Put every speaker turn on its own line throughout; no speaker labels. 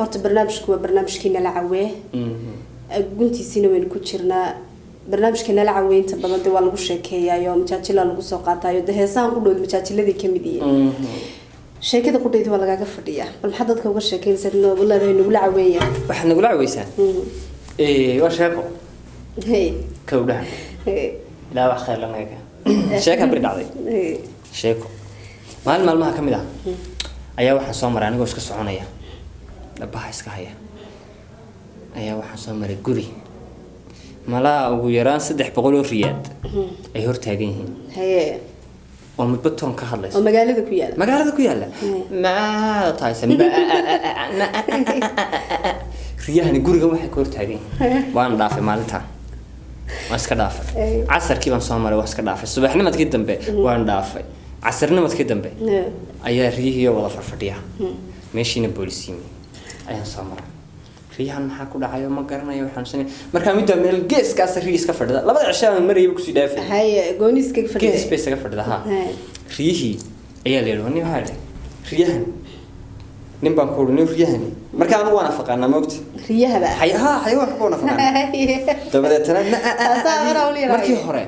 Horta barnaamijku waa barnaamijkii Nala Cawee, guntiisiina waynu ku jirnaa. Barnaamijka Nala Cawee inta badan de waa lagu sheekeeyaayo, majaajila lagu soo qaataayo, de heesahan ku dhowd majaajiladii kamid yihiin. Sheekada qudhayda waa lagaaga fadhiyaa. Bal maxaa dadka uga sheekeynaysaa noogu leedahay nagula caweeya?
Waxaad nagula caweysaan waa sheeko.
Hey.
Kowdhaha.
Hey.
Ilaa wax khayr lanaga sheeka beri dhacday.
Hey.
Sheeko maalin maalmaha ka mid ah ayaa waxaan soo maray anigoo iska soconaya, dhabaha iska haya, ayaa waxaan soo maray guri malaa ugu yaraan 300 oo riyaad ay hor taagan yihiin oo midba toon ka hadlayso.
Oo magaalada ku yaala?
Magaalada ku yaala. Maada tahayse riyahani gurigan waxay ka hor taagan yihiin? Waan dhaafay maalintaan, waan iska dhaafay. Casarkii baan soo maray, waan iska dhaafay. Subaxnimadkii dambe waan dhaafay. Casarnimadkii dambe ayaa riyihii wada farfadhiya, meeshiina boolis yimi, ayaan soo maray. Riyahan maxaa ku dhacayo ma garanayo, waxaan sanay markaa middaa meel geeskaas riyi iska fadhida. Labada cisho aan marayaba kusii dhaafay.
Haye, gooni iskaga fadhiday.
Gees bay isaga fadhida, ha. Riyihii ayaa la yidhi, nin waxaa idhi riyahan, nin baan ku uri nin riyahani. Marka anigu waan afaqaanaa, moogta.
Riyahaba?
Ha, xayawaanka waan afaqaanaa. Dabadeetana
Taasaa hore u leedahay.
Markii hore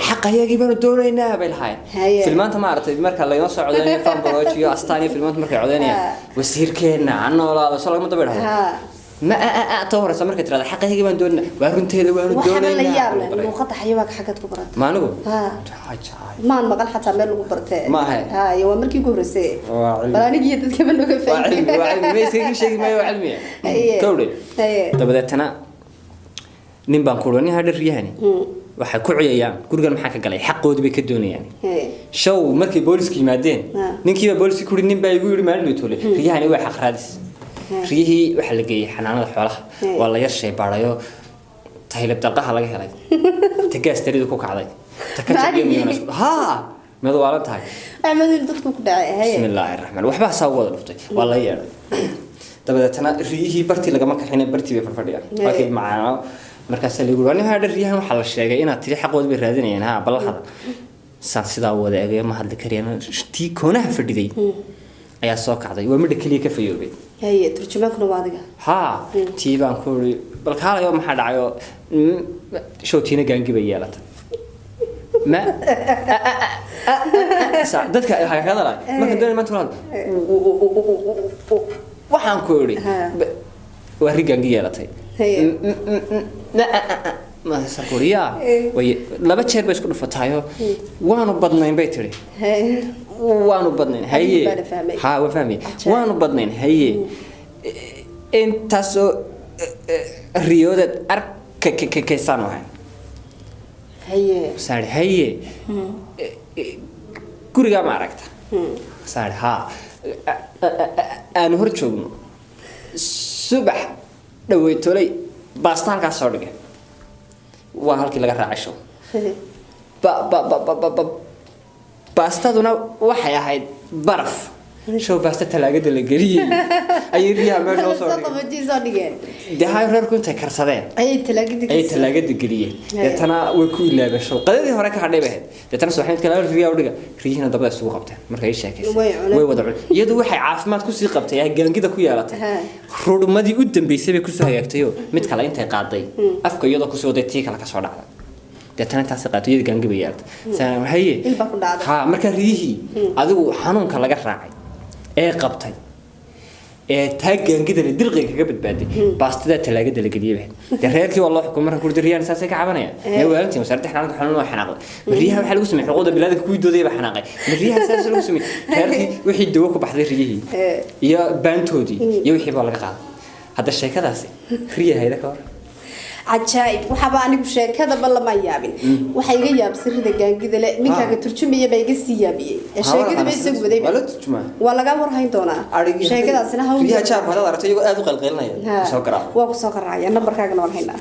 xaq ayagii baanu doonaynaa bay lahaayeen. Filmaanta maaragtay marka laynoo soo codeynayo, Fanbroch iyo Astaan iyo filmaanta markay codeynayaan, wasiirkeenna ha noolaado soo lagama daba idhahdo. Ma ta horeysa markay tirahda xaq ayagii baan doonaynaa, waa runteeda, waanu
Waxaaba la
doonaynaa.
yaab leh, luuqada xayawaanka xaggaad ku barata?
Ma anigu?
Ha.
Jaay.
Maan maqal xataa meel lagu bartee.
Ma ahe.
Ha, iyo waa markii ugu horreysay.
Waa cilmi.
Bal anigi iyo dadkaba nooga
Waa cilmi, waa cilmi, ma iskaga sheegi maayo, waa cilmiya. Kowdhe. Dabadeetana nin baan ku uri, nin hadha riyahani waxay ku ciyayaan gurigan, maxaa ka galay? Xaqoodii bay ka doonayaan. Show markay booliska yimaadeen, ninkiiba booliska ku yidhi, nin baa igu yidhi maalin dhow toole riyahani waa xaq raadis. Riyihii waxaa la geeyey xanaanada xoolaha. Waa la yar shaybaadhayo, taylab dalqaha laga helay, ta gaas taridu ku kacday, ta ka
Macallin.
Ha, mid waalan tahay.
Axmed dadku ku dhacay. Haye.
Bismi illaahi raxmaan, waxbaa saa ugu wada dhuftay, waa la yeedhay. Dabadeetana riyihii bartii lagama kaxine, bartii bay farfadhiyaan. Halkii macaano markaasaa lagu yiri, nin hadha riyahan waxaa la sheegay inaad tiri xaqood bay raadinayaan. Ha, bal hadal. Saan sidaa u wada eegay, ma hadli karayaan. Tii koonaha fadhiday ayaa soo kacday, waa midha keliya ka fayoobay.
Haye, turjumaankuna waa adiga.
Haa, tii baan ku iri, bal kaalayo, maxaa dhacayo? Show tiina gaangi bay yeelatay. Ma dadka waxaa ka hadalay marka doonay maanta walaal, waxaan ku iri, waa ri gaangi yeelatay. Masakuriya way laba jeer bay isku dhufataayo, waanu badnayn bay tiri. Waanu badnayn, haye.
Baana fahmay.
Ha, waan fahmay.
Ajaib.
Waanu badnayn, haye. Intaasoo riyoodeed arkakaysaan ahayn. Saari, haye, gurigaa ma aragta? Saari, haa, aanu hor joogno subax dhaweytolay baasta halkaas soo dhigay, waa halkii laga raacay. Show ba ba ba ba ba ba baastaduna waxay ahayd baraf. Show baasta talaagada la geliyey ayay riyaha meesha usoo
soo
dhigeen.
Qabajii soo dhigeen.
Dee hayo, reerku intay karsadeen
ayay talaagada
ayay talaagada geliyeen. Deetana way ku ilaabeen. Show qadadii hore ka hadhay bay ahayd. Deetana subaxnimadka laba riyaa u dhiga, riyihiina dabada isugu qabteen. Markay ii sheekaysay
Way cuneen.
Way wada cuneen. Iyadu waxay caafimaad kusii qabtay ee gaangida ku yeelatay, rudhmadii u dambeysay bay kusoo hagaagtayoo mid kale intay qaaday afka iyadoo kusii waday, tii kale kasoo dhacday. Deetana intaasay qaaday, iyada gaangi bay yeelatay. Haye.
Il baa ku dhacday.
Ha, marka riyihii adigu xanuunka laga raacay ee qabtay ee taa gaangida la dirqiga kaga badbaaday, baastadaa talaagada la geliyay bay. Dee reerkii waa loo xukumay. Marka kurdi riyaan saasay ka cabanayaan, mee waalantiin? Wasaaradda xanaanada xoolaha waa xanaaqday. Ma riyaha waxaa lagu sameeyey xuquuqda bini'aadamka? Kuwii doodayay baa xanaaqay. Ma riyaha saas lagu sameeyey? Reerkii wixii dawo ku baxday riyihii iyo baantoodii iyo wixii baa laga qaaday. Hadda sheekadaasi riyahayda ka hor.
Cajaa'ib! Waxaaba anigu sheekadaba lama yaabin, waxaa iga yaabsay rida gaangida le ninkaaga turjumaya baa iga sii yaabiyey ee sheekadaba isagu waday.
Waa la turjumaa.
Waa laga warhayn doonaa sheekadaasina hawl.
Riyaha jaarka hadaad aragto iyagoo aad u qalqaylinaya, soo garaac.
Waa kusoo qaraacaya, nambarkaagana waan haynaa.